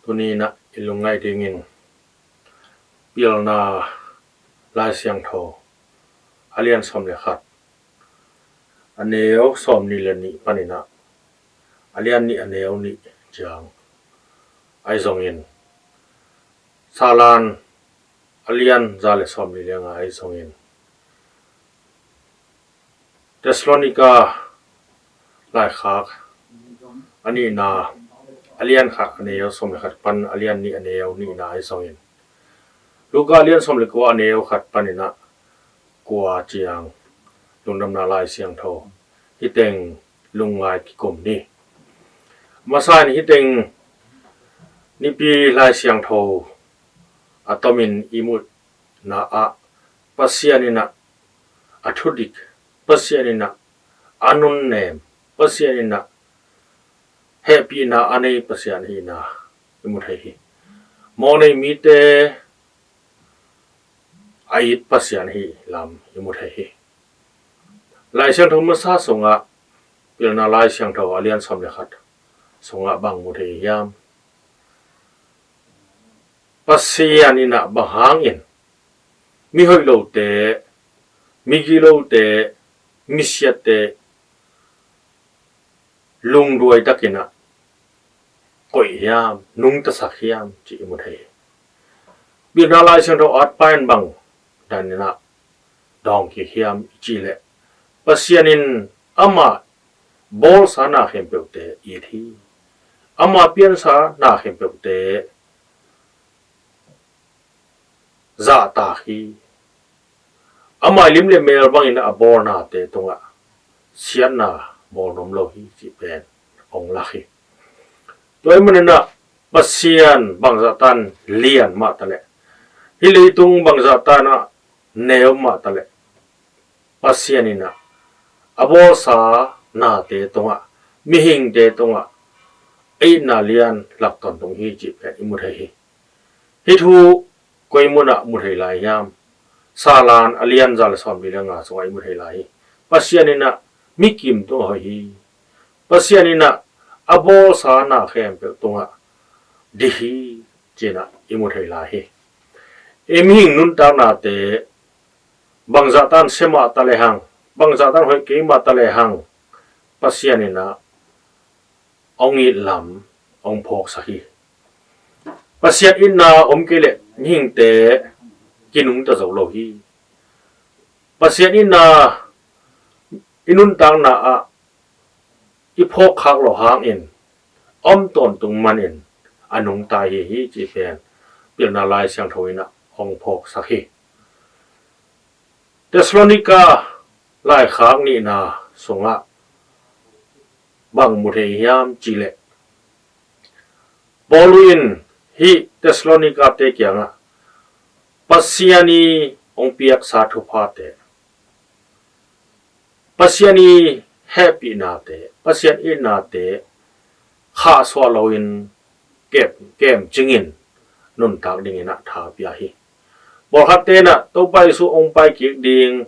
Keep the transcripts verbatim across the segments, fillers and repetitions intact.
Tuni-in ah i lungngaih dingin Pilna Lai Siangtho a lian sawm le khat, a neu sawm nih le nih panin ah a lian nih a neu nih ciang ahi zongin, Salan a lian za le sawm nih le nga ahi zongin, Thessalonika laikhak a nihna, a lian khat a neu sawm le khat pan a lian nih a neu nihna ahi zongin, Luka a lian sawm le kua a neu khat panin ah kua ciang Lungdamna Lai Siangtho hih teng lungngai kikum ni. Masa in hih teng Nipi Lai Siangtho a tomin i muhna ah Pasian in ah a thudik, Pasian in ah a nunnem, Pasian in ah hehpihna a nei Pasian ahihna i mu thei hi. Mawhnei mite a it Pasian ahi lam i mu thei hi. Lai Siangtho masa sungah, Pilna Lai Siangtho a lian sawm le khat sungah bang mu thei hiam? Pasian in ah bang hangin mihoih lote, migilote, misiatte lungduai takin ah koih hiam, nungtasak hiam cih i mu thei hi. Pilna Lai Siangtho atpa in bang danin ah dawng kik hiam i cih leh, Pasian in ama bawlsa na khempeuhte it hi. Ama piansa na khempeuhte zahtak hi. Ama lim le mel bangin a bawlnate tungah siatna bawl nuam lo hi cih pen hong lak hi. Tua ahih manin ah Pasian bangzahtan lian mah taleh, hih leitung bangzahtan ah neu mah taleh, Pasian in ah a bawlsa nate tungah, mihingte tungah a itna lian lak tawntung hi cih pen i mu thei hi. Hih thu koi munah mu thei lai hiam? Salan a lian za le sawm nih le nga sungah i mu thei lai hi. Pasian in ah mikim tungah hoih hi. Pasian in ah a bawlsa na khempeuh tungah dih hi, ci-in ah i mu thei lai hi. I mihing nuntaknate bangzahtan sia mah ta lehang, bangzahtan hoih kei mah ta lehang, Pasian in ah hong it lam hong phawksak hi. Pasian itna om kei leh mihingte kinungta zo lo hi. Pasian itna i nuntakna ah i phawkkhak loh hangin a om tawntung manin a nungta hi hi cih pen Pilna Lai Siangtho in ah hong phawksak hi. Thessalonika laikhak nihna sungah bang mu thei hiam cih leh, Paul in hih Thessalonika-te kiangah Pasian i hong piaksa thuphate, Pasian i hehpihnate, Pasian itnate khahsuah loin kem, kemcingin nuntak dingin ah tha pia hi. Pawlkhatte in ah Topa Jesu hong pai kik ding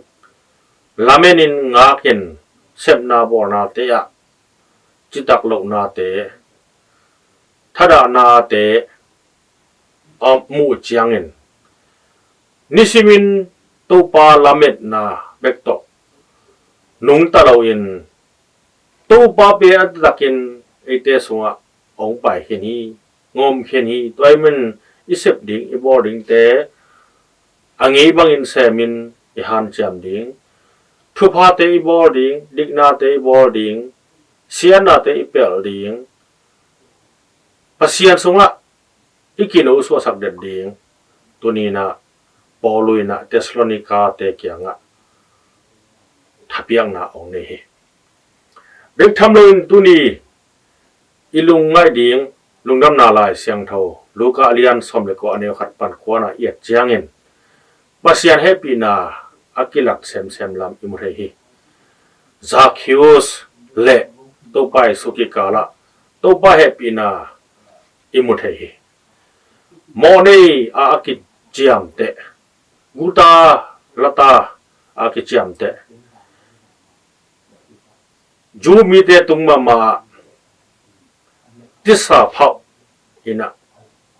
lamenin, ngakin, sepna bawlnate ah citak lohnate, thadahnate a muh ciangin, nisimin Topa lametna bek tawh nungta loin, Topa pen a taktakin eite sungah hong pai khin hi, ngawm khin hi. Tua ahih manin i sep ding, i bawl dingte a ngei bangin semin i hanciam ding, thuphate i bawl ding, diknate i bawl ding, siatnate i pelh ding, Pasian sungah i kino suahsak den ding, tuni-in ah Paul in ah Thessalonika-te kiangah thapiakna hong nei hi. Bek tham loin tuni i lungngaih ding Lungdamna Lai Siangtho Luka a lian sawm le kua, a neu khat pan kuana i et ciangin, Pasian hehpihna a kilak semsem lam i mu thei hi. Zakheus le Topa Jesu kikalah Topa hehpihna i mu thei hi. Mawhnei a a kiciamteh, guta lata a kiciamteh, Jew mite tung mahmah ah tisa phauh in ah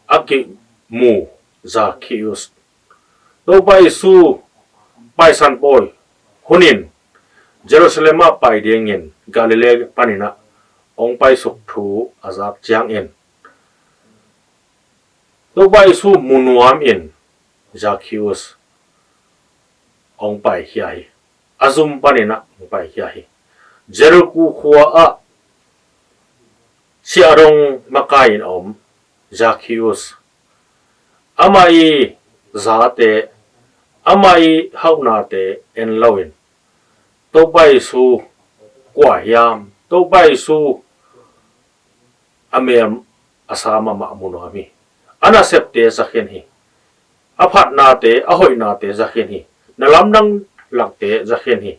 a kimu Zakhius. Topa Jesu Paisan pawi hunin Jerusalem ah pai dingin Galilee panin ah hong paisuk thu a zak ciangin Topa Jesu mu nuamin Zakhius hong paikhia hi. A zum panin ah hong paikhia hi. Jericho khua ah siahdong makai-in a om Zakhius, amah i zate, amah i hauhnate en loin Topa Jesu kua hiam, Topa Jesu a mel a sa mahmah mu nuam hi. A nasepte zakhen hi. A phatnate, a hoihnate zakhen hi. Na lamdang lakte zakhen hi.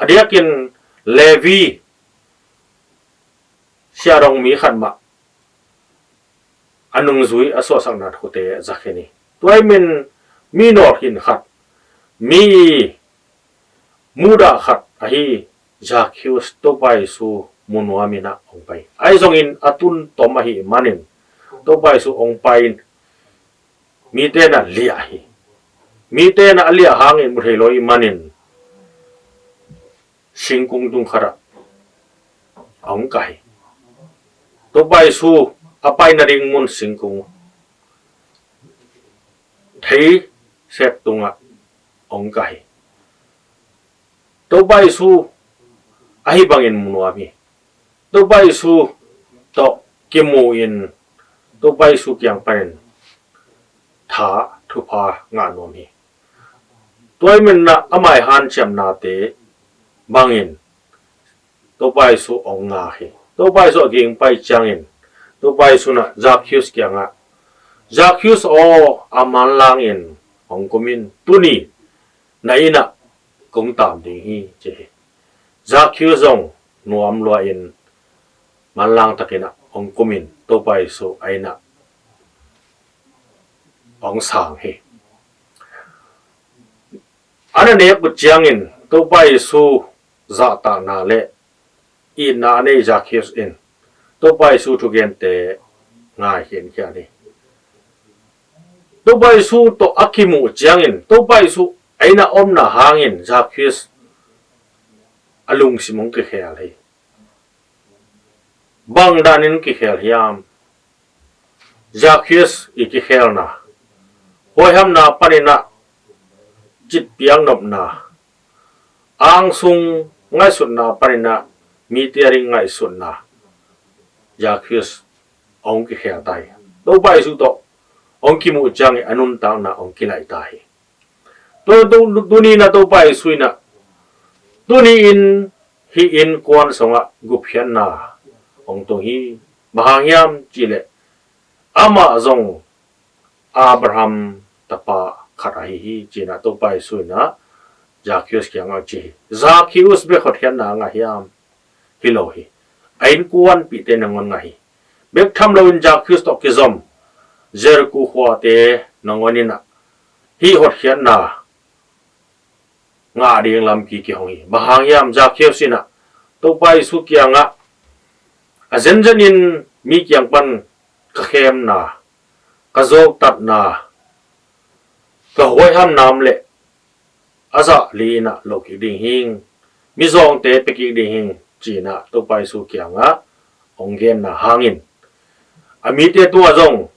A diakin Levi siahdong mi khat mah a nungzui a suahsakna thute zakhen hi. Tua ahih manin mi nawlkhin khat, mi mudah khat ahi Zakhius Topa Jesu mu nuamin ah hong pai. Ahi zongin a tun tom ahih manin Topa Jesu hong pai in mite in ah liah hi. Mite in ah a liah hangin mu thei lo ahih manin singkung tung khat ah hong kah hi. Topa Jesu a pai nading mun singkung thei sek tungah hong kah hi. Topa Jesu ahi bangin mu nuam hi. Topa Jesu tawh kimu in Topa Jesu kiang panin tha thupha ngah nuam hi. Tua ahih manin ah amah i hanciamnate bangin Topa Jesu hong ngak hi. Topa Jesu a ging pai ciangin Topa Jesu in ah Zakhius kiangah, "Zakhius aw, a manlang in hong kum in, tuni na inn ah kong taam ding hi," ci hi. Zakhius zong nuam lua in manlang takin ah hong kum in Topa Jesu a inn ah hong sang hi. A na nek uh ciangin Topa Jesu zahtakna le itna a nei Zakhius in Topa Jesu thugente ngai khinkhian hi. Topa Jesu tawh a kimuh ciangin Topa Jesu a inn ah omna hangin Zakhius a lungsim hong kikhel hi. Bang danin kikhel hiam? Zakhius i kikhelna, huaihamna panin ah citpiak nopna, angsung ngaihsutna panin ah mite a ding ngaihsutna, Zakhius hong kikhel ta hi. Topa Jesu tawh hong kimuh ciangin a nuntakna hong kilaih ta hi. Tua, tu, tuni in ah Topa Jesu in ah tuni in hih innkuan sungah gupkhiatna hong tung hi. Bang hang hiam cihleh amah zong Abraham tapa khat ahi hi, ci-in ah Topa Jesu in ah Zakhius kiangah ci hi. Zakhius bek hotkhiatna a ngah hiam? Hi lo hi. A innkuanpihte nangawn ngah hi. Bek tham loin Zakhius tawh kizom Jericho khuate nangawn in ah hih hotkhiatna ngah ding lampi kihong hi. Bang hang hiam? Zakhius in ah Topa Jesu kiangah a zenzenin mi kiang pan ka khemna, ka zawltatna, ka huaihamna om leh a zah li in ah loh kik ding hing, mizawngte pia kik ding hing, ci-in ah Topa Jesu kiangah hong genna hangin a mite tungah zong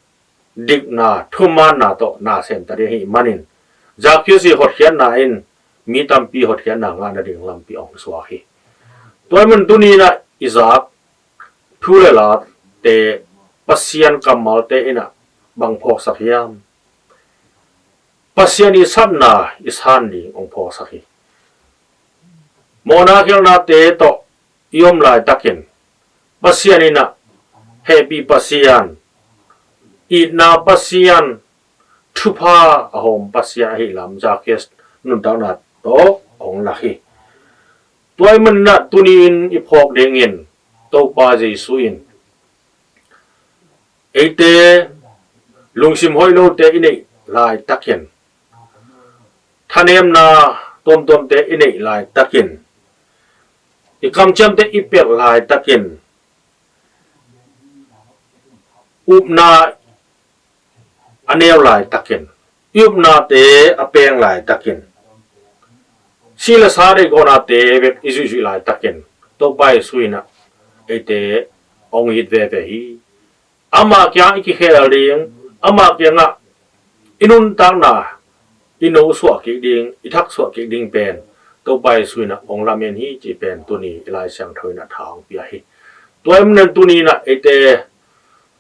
dikna, thumaanna tawh na sem ta ding ahih manin Zakhius i hotkhiatna in mi tampi hotkhiatna ngah nading lampi hong suak hi. Tua ahih manin tuni in ah i zak thu le late, Pasian kammalte in ah bang phawksak hiam? Pasian i satna i san ding hong phawksak hi. Mawhna khialhnate tawh i om laitakin Pasian in ah hehpih Pasian, itna Pasian, thupha a hawm Pasian ahih lam Zakhius nuntakna tawh hong lak hi. Tua ahih manin ah tuni in i phawk dingin Topa Jesu in eite lungsim hoih lote i neih laitakin, thanemna tuamtuamte i neih laitakin, i kamciamte i piak laitakin, upna a neu laitakin, i upnate a peng laitakin, si le sa deihgawnate bek i zuihzuih laitakin, Topa Jesu in ah eite hong it veve hi. Ama kiang i kikhel ding, ama kiangah i nuntakna, i no suah kik ding, i thak suah kik ding pen Topa Jesu in ah hong lamen hi cih pen tuni i Lai Siangtho in ah tha hong pia hi. Tua ahih manin tuni in ah eite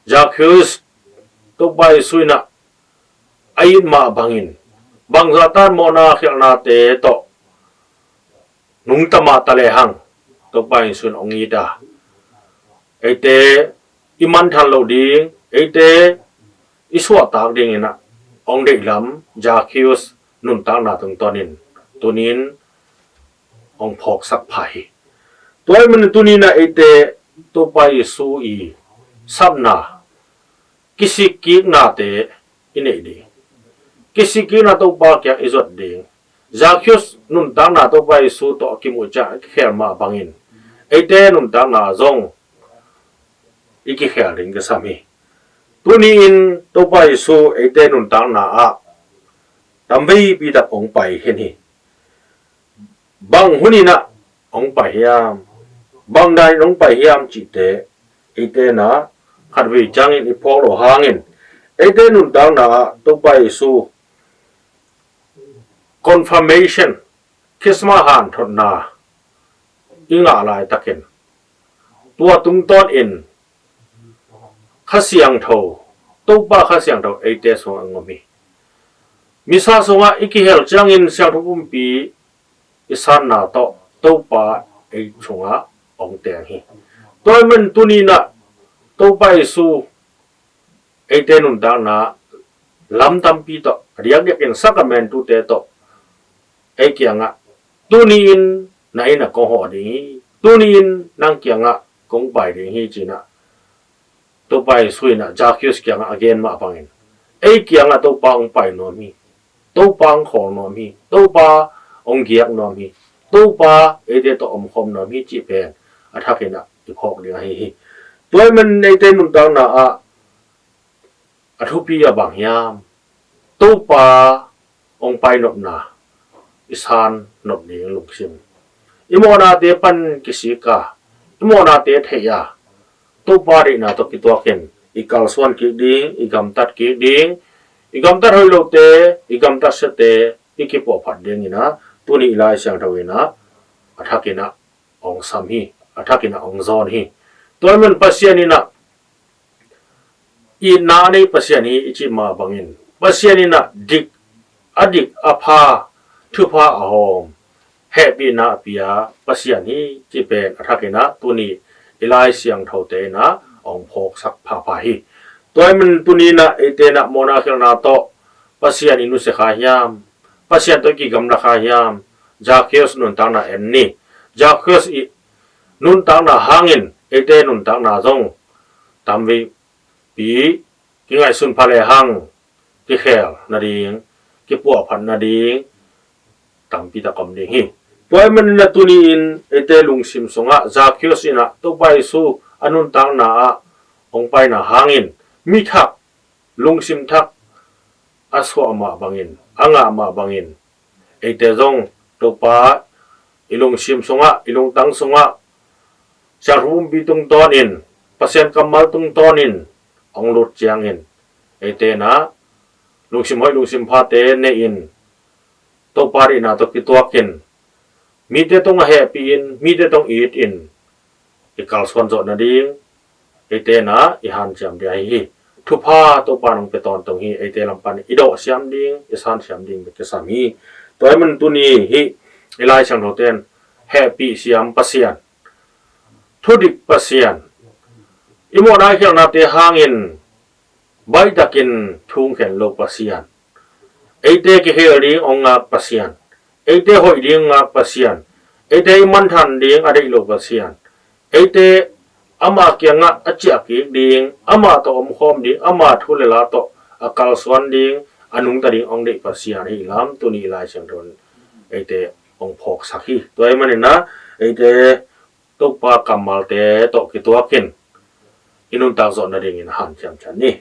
Zacchaeus, Topa Jesu in ah a it mah bangin, bangzah tan mawhna khialhnate tawh nungta mah ta lehang, Topa Jesu in hong it a, eite i manthan loh ding, eite i suahtak dingin ah hong deih lam Zacchaeus nuntakna tungtawnin tunin hong phawksak pha hi. Tua ahih manin tuni in ah eite Topa Jesu i sapna, kisikkiknate i neih ding, kisikkikna Topa kiang i zuat ding. Zacchaeus nuntakna Topa Jesu tawh a kimuh ciang a kikhel mah bangin eite nuntakna zong i kikhel ding kisam hi. Tuni-in Topa Jesu eite nuntakna ah tamveipi tak hong pai khin hi. Bang hunin ah hong pai hiam, bang danin hong pai hiam cihte eite in ah khatvei ciangin i phawk loh hangin, eite nuntakna ah Topa Jesu confirmation, Christmas hanthotna i ngah laitakin, tua tungtawnin Kha Siangtho, Topa Kha Siangtho eite sungah hong om hi. Missa sungah i kihel ciangin Siangtho Pumpi i sanna tawh Topa ei sungah hong teng hi. Tua ahih manin tuni in ah Topa Jesu eite nuntakna lam tampi tawh, a diakdiakin sakramentute tawh ei kiangah, tuni-in na innah kong hawh ding hi, tuni-in nang kiangah kong pai ding hi, ci-in ah Topa Jesu in ah Zacchaeus kiangah a gen mah bangin, ei kiangah Topa hong pai nuam hi, Topa hong khawl nuam hi, Topa hong giak nuam hi, Topa eite tawh omkhawm nuam hi cih pen a thakin ah i phawk ding ahi hi. Tua ahih manin eite nuntakna ah a thupi a bang hiam? Topa hong pai nopna i san nop ding lungsim, i mawhnate pan kisik a, i mawhnate theih a, Topa deihna tawh kituakin i kalsuan kik ding, i gamtat kik ding, i gamtat hoih lote, i gamtat siate i kipuahphat dingin ah tuni i Lai Siangtho in ah a thakin ah hong sam hi, a thakin ah hong zawn hi. Tua ahih manin Pasian in ah itna a nei Pasian hi i cih mah bangin, Pasian in ah dik, a dik a pha, thupha a hawm, hehpihna a pia Pasian hi cih pen a thakin ah tuni i Lai Siangthote in ah hong phawksak phapha hi. Tua ahih manin tuni in ah eite in ah mawhna khialhna tawh Pasian i nusia kha hiam, Pasian tawh i kigamla kha hiam? Zacchaeus nuntakna en ni. Zacchaeus i nuntakna hangin eite nuntakna zong tamveipi kingaihsun pha lehang kikhel nading, kipuahphat nading tampi tak om ding hi. Tua ahih manin ah tuni-in eite lungsim sungah Zacchaeus in ah Topa Jesu a nuntakna ah hong paina hangin mi thak, lungsim thak a suah mah bangin, a ngah mah bangin, eite zong Topa i lungsim sungah, i lungtang sungah Siangtho Pumpi tungtawnin, Pasian kammal tungtawnin hong lut ciangin, eite in ah lungsim hoih, lungsim phate nei-in, Topa deihna tawh kituakin, mite tungah hehpih in, mite tungah it in, i kalsuan zawh nading eite in ah i hanciam ding ahi hi. Thupha Topa in hong pia tawntung hi. Eite lam pan i dawh siam ding, i san siam ding bek kisam hi. Tua ahih manin tuni hih i Lai Siangthote in hehpih siam Pasian, thudik Pasian, i mawhna khialhnate hangin baihtakin thungkhen lo Pasian, eite kikhel ding hong ngak Pasian, eite hoih ding hong ngak Pasian, eite i manthan ding a deih lo Pasian, eite ama kiangah a ciah kik ding, ama tawh omkhawm ding, ama thu le la tawh a kalsuan ding, a nungta ding hong deih Pasian ahi lam tuni i Lai Siangtho in eite hong phawksak hi. Tua ahih manin ah eite Topa kammalte tawh kituakin i nuntak zawh nadingin hanciam ciat ni.